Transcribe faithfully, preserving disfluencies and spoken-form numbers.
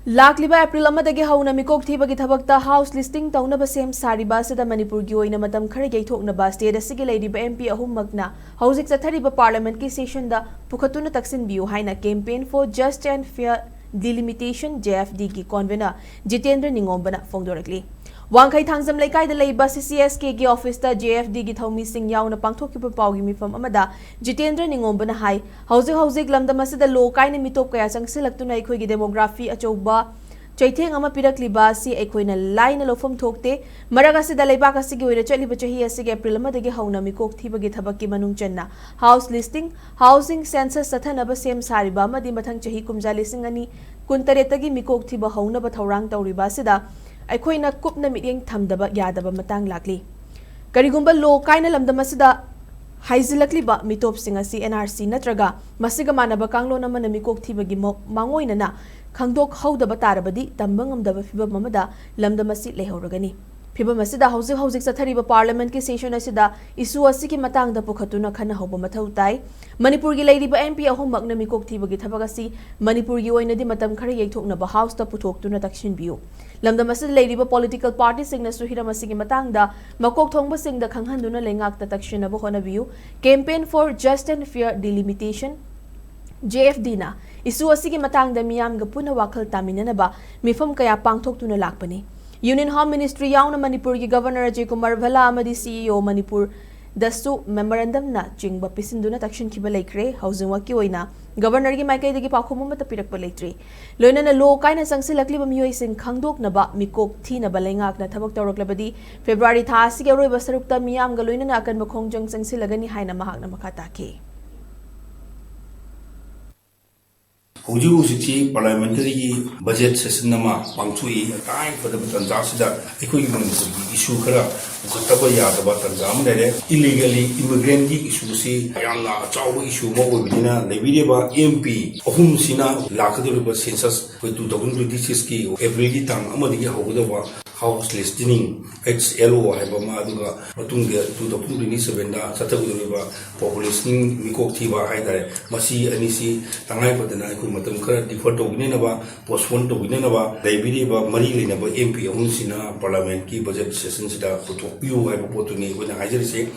ꯂꯥꯛꯂꯤꯕ ꯑꯦꯄ꯭ꯔꯤꯜ ꯑꯃꯗꯒꯤ ꯍꯧꯅ ꯃꯤꯀꯣꯛ ꯊꯤꯕꯒꯤ ꯊꯕꯛꯇ ꯍꯥꯎꯁ ꯂꯤꯁꯇꯤꯡ ꯇꯧꯅꯕ ꯁꯦꯝ ꯁꯥꯔꯤꯕ ꯑꯁꯤꯗ ꯃꯅꯤꯄꯨꯔꯒꯤ ꯑꯣꯏꯅ ꯃꯇꯝ ꯈꯔ ꯌꯩꯊꯣꯛꯅꯕ ꯁ꯭ꯇꯦꯠ ꯑꯁꯤꯒꯤ ꯂꯩꯔꯤꯕ ꯑꯦꯝ ꯄꯤ ꯑꯍꯨꯝꯃꯛꯅ ꯍꯧꯖꯤꯛ ꯆꯠꯊꯔꯤꯕ ꯄꯥꯔꯂꯤꯌꯥꯃꯦꯟꯠꯀꯤ ꯁꯦꯁꯟꯗ ꯄꯨꯈꯠꯇꯨꯅ ꯇꯛꯁꯤꯟꯕꯤꯌꯨ ꯍꯥꯏꯅ Campaign for Just and Fair Delimitation, J F D, ꯒꯤ ꯀꯣꯟꯚꯦꯅꯔ ꯖꯤꯇꯦꯟꯗ꯭ꯔ ꯅꯤꯉꯣꯝꯕꯅ ꯐꯣꯡꯗꯣꯔꯛꯂꯤ꯫ ꯋꯥꯡꯈꯩ ꯊꯥꯡꯖꯝ ꯂꯩꯀꯥꯏꯗ ꯂꯩꯕ C C S K ꯒꯤ ꯑꯣꯐꯤꯁꯇ J F D ꯒꯤ ꯊꯧꯃꯤꯁꯤꯡ ꯌꯥꯎꯅ ꯄꯥꯡꯊꯣꯛꯈꯤꯕ ꯄꯥꯎꯒꯤ ꯃꯤꯐꯝ ꯑꯃꯗ ꯖꯤꯇꯦꯟꯗ꯭ꯔ ꯅꯤꯉꯣꯝꯕꯅ ꯍꯥꯏ, ꯍꯧꯖꯤꯛ ꯍꯧꯖꯤꯛ ꯂꯝꯗꯝ ꯑꯁꯤꯗ ꯂꯣ ꯀꯥꯏꯅ ꯃꯤꯇꯣꯞ ꯀꯌꯥ ꯆꯪꯁꯤꯜꯂꯛꯇꯨꯅ ꯑꯩꯈꯣꯏꯒꯤ demography ꯑꯆꯧꯕ ꯆꯩꯊꯦꯡ ꯑꯃ ꯄꯤꯔꯛꯂꯤꯕ ꯑꯁꯤ ꯑꯩꯈꯣꯏꯅ ꯂꯥꯏꯅ ꯂꯧꯐꯝ ꯊꯣꯛꯇꯦ꯫ ꯃꯔꯛ ꯑꯁꯤꯗ ꯂꯩꯕꯥꯛ ꯑꯁꯤꯒꯤ ꯑꯣꯏꯅ ꯆꯠꯂꯤꯕ ꯆꯍꯤ ꯑꯁꯤꯒꯤ ꯑꯦꯄ꯭ꯔꯤꯜ ꯑꯃꯗꯒꯤ ꯍꯧꯅ ꯃꯤꯀꯣꯛ ꯊꯤꯕꯒꯤ ꯊꯕꯛꯀꯤ ꯃꯅꯨꯡ ꯆꯟꯅ house listing, housing census ꯆꯠꯊꯅꯕ ꯁꯦꯝ ꯁꯥꯔꯤꯕ ꯑꯃꯗꯤ ꯃꯊꯪ ꯆꯍꯤ ꯀꯨꯝꯖꯥ ꯂꯤꯁꯤꯡ ꯑꯅꯤ ꯀꯨꯟꯇꯔꯦꯠꯇꯒꯤ ꯃꯤꯀꯣꯛ ꯊꯤꯕ ꯍꯧꯅꯕ ꯊꯧꯔꯥꯡ ꯇꯧꯔꯤꯕ ꯑꯁꯤꯗ ꯑꯩꯈꯣꯏꯅ ꯀꯨꯞꯅ ꯃꯤꯠꯌꯦꯡ ꯊꯝꯗꯕ ꯌꯥꯗꯕ ꯃꯇꯥꯡ ꯂꯥꯛꯂꯤ꯫ ꯀꯔꯤꯒꯨꯝꯕ ꯂꯣ ꯀꯥꯏꯅ ꯂꯝꯗꯝ ꯑꯁꯤꯗ ꯍꯥꯏꯖꯤꯜꯂꯛꯂꯤꯕ ꯃꯤꯇꯣꯞꯁꯤꯡ ꯑꯁꯤ N R C ꯅꯠꯇ꯭ꯔꯒ ꯃꯁꯤꯒ ꯃꯥꯟꯅꯕ ꯀꯥꯡꯂꯣꯟ ꯑꯃꯅ ꯃꯤꯀꯣꯛ ꯊꯤꯕꯒꯤ ꯃ-, ꯃꯥꯡꯑꯣꯏꯅꯅ ꯈꯪꯗꯣꯛꯍꯧꯗꯕ ꯇꯥꯔꯕꯗꯤ ꯇꯝꯕ ꯉꯝꯗꯕ ꯐꯤꯕꯝ ꯑꯃꯗ ꯂꯝꯗꯝ ꯑꯁꯤ ꯂꯩꯍꯧꯔꯒꯅꯤ꯫ ꯐꯤꯕꯝ ꯑꯁꯤꯗ ꯍꯧꯖꯤꯛ ꯍꯧꯖꯤꯛ ꯆꯠꯊꯔꯤꯕ ꯄꯥꯔꯂꯤꯌꯥꯃꯦꯟꯠꯀꯤ ꯁꯦꯁꯟ ꯑꯁꯤꯗ ꯏꯁꯨ ꯑꯁꯤꯒꯤ ꯃꯇꯥꯡꯗ ꯄꯨꯈꯠꯇꯨꯅ ꯈꯟꯅꯍꯧꯕ ꯃꯊꯧ ꯇꯥꯏ꯫ ꯃꯅꯤꯄꯨꯔꯒꯤ ꯂꯩꯔꯤꯕ M P ꯑꯍꯨꯝꯃꯛꯅ ꯃꯤꯀꯣꯛ ꯊꯤꯕꯒꯤ ꯊꯕꯛ ꯑꯁꯤ ꯃꯅꯤꯄꯨꯔꯒꯤ ꯑꯣꯏꯅꯗꯤ ꯃꯇꯝ ꯈꯔ ꯌꯩꯊꯣꯛꯅꯕ ꯍꯥꯎꯁꯇ ꯄꯨꯊꯣꯛꯇꯨꯅ ꯇꯛꯁꯤꯟꯕꯤꯌꯨ꯫ ꯂꯝꯗꯝ ꯑꯁꯤꯗ ꯂꯩꯔꯤꯕ ꯄꯣꯂꯤꯇꯤꯀꯦꯜ ꯄꯥꯔꯇꯤꯁꯤꯡꯅꯁꯨ ꯍꯤꯔꯝ ꯑꯁꯤꯒꯤ ꯃꯇꯥꯡꯗ ꯃꯀꯣꯛ ꯊꯣꯡꯕꯁꯤꯡꯗ ꯈꯪꯍꯟꯗꯨꯅ ꯂꯩꯉꯥꯛꯇ ꯇꯛꯁꯤꯟꯅꯕ ꯍꯣꯠꯅꯕꯤꯌꯨ꯫ Campaign for Just and Fair Delimitation, J F D ꯅ ꯏꯁꯨ ꯑꯁꯤꯒꯤ ꯃꯇꯥꯡꯗ ꯃꯤꯌꯥꯝꯒ ꯄꯨꯟꯅ ꯋꯥꯈꯜ ꯇꯥꯃꯤꯟꯅꯅꯕ ꯃꯤꯐꯝ ꯀꯌꯥ ꯄꯥꯡꯊꯣꯛꯇꯨꯅ ꯂꯥꯛꯄꯅꯤ꯫ Union Home Ministry ꯌꯥꯎꯅ ꯃꯅꯤꯄꯨꯔꯒꯤ ꯒꯚꯔꯅꯔ ꯑꯖꯌ ꯀꯨꯃꯥꯔ ꯚꯜꯂꯥ ꯑꯃꯗꯤ C E O ꯃꯅꯤꯄꯨꯔꯗꯁꯨ memorandum ꯅꯆꯤꯡꯕ ꯄꯤꯁꯤꯟꯗꯨꯅ ꯇꯛꯁꯤꯟꯈꯤꯕ ꯂꯩꯈ꯭ꯔꯦ꯫ ꯍꯧꯖꯤꯛꯃꯛꯀꯤ ꯑꯣꯏꯅ ꯒꯚꯔꯅꯔꯒꯤ ꯃꯥꯏꯀꯩꯗꯒꯤ ꯄꯥꯎꯈꯨꯝ ꯑꯃꯠꯇ ꯄꯤꯔꯛꯄ ꯂꯩꯇ꯭ꯔꯤ꯫ ꯂꯣꯏꯅꯅ ꯂꯣ ꯀꯥꯏꯅ ꯆꯪꯁꯤꯜꯂꯛꯂꯤꯕ ꯃꯤꯑꯣꯏꯁꯤꯡ ꯈꯪꯗꯣꯛꯅꯕ ꯃꯤꯀꯣꯛ ꯊꯤꯅꯕ ꯂꯩꯉꯥꯛꯅ ꯊꯕꯛ ꯇꯧꯔꯛꯂꯕꯗꯤ ꯐꯦꯕ꯭ꯔꯨꯋꯥꯔꯤ ꯊꯥ ꯑꯁꯤꯒꯤ ꯑꯔꯣꯏꯕ ꯁꯔꯨꯛꯇ ꯃꯤꯌꯥꯝꯒ ꯂꯣꯏꯅꯅ ꯑꯀꯟꯕ ꯈꯣꯡꯖꯪ ꯆꯪꯁꯤꯜꯂꯒꯅꯤ ꯍꯥꯏꯅ ꯃꯍꯥꯛꯅ ꯃꯈꯥ ꯇꯥꯈꯤ꯫ ꯍꯧꯖꯤꯛ ꯍꯧꯖꯤꯛꯁꯤ ꯄꯥꯔꯂꯤꯌꯥꯃꯦꯟꯇꯔꯤꯒꯤ ꯕꯖꯦꯠ ꯁꯦꯁꯟ ꯑꯃ ꯄꯥꯡꯊꯣꯛꯏ꯫ ꯇꯉꯥꯏ ꯐꯗꯕ ꯇꯥꯟꯖꯥꯁꯤꯗ ꯑꯩꯈꯣꯏꯒꯤ ꯃꯅꯤꯄꯨꯔꯒꯤ ꯏꯁꯨ ꯈꯔ ꯄꯨꯈꯠꯇꯕ ꯌꯥꯗꯕ ꯇꯥꯟꯖꯥ ꯑꯃ ꯂꯩꯔꯦ꯫ Illegally immigrantꯀꯤ ꯏꯁꯨꯁꯤ ꯌꯥꯝꯅ ꯑꯆꯥꯎꯕ ꯏꯁꯨ ꯑꯃ ꯑꯣꯏꯕꯅꯤꯅ, ꯂꯩꯕꯤꯔꯤꯕ M P ꯑꯍꯨꯝꯁꯤꯅ ꯂꯥꯛꯀꯗꯧꯔꯤꯕ census, ꯑꯩꯈꯣꯏ two thousand twenty sixꯀꯤ ꯑꯦꯄ꯭ꯔꯤꯜꯒꯤ ꯇꯥꯡ ꯑꯃꯗꯒꯤ ꯍꯧꯒꯗꯧꯕ House Listening, H L O ꯍꯥꯏꯕ ꯑꯃ, ꯑꯗꯨꯒ ꯃꯇꯨꯡꯗ two thousand twenty sevenꯗ ꯆꯠꯊꯒꯗꯧꯔꯤꯕ Population ꯃꯤꯀꯣꯛ ꯊꯤꯕ ꯍꯥꯏꯇꯥꯔꯦ, ꯃꯁꯤ ꯑꯅꯤꯁꯤ ꯇꯉꯥꯏ ꯐꯗꯅ ꯑꯩꯈꯣꯏ ꯃꯇꯝ ꯈꯔ defer ꯇꯧꯕꯤꯅꯅꯕ, postpone ꯇꯧꯕꯤꯅꯅꯕ, ꯂꯩꯕꯤꯔꯤꯕ ꯃꯔꯤ ꯂꯩꯅꯕ M P ꯑꯍꯨꯝꯁꯤꯅ Parliamentꯀꯤ budget sessionꯁꯤꯗ ꯄꯨꯊꯣꯛꯄꯤꯌꯨ ꯍꯥꯏꯕ ꯄꯣꯠꯇꯨꯅꯤ ꯑꯩꯈꯣꯏꯅ ꯍꯥꯏꯖꯔꯤꯁꯦ꯫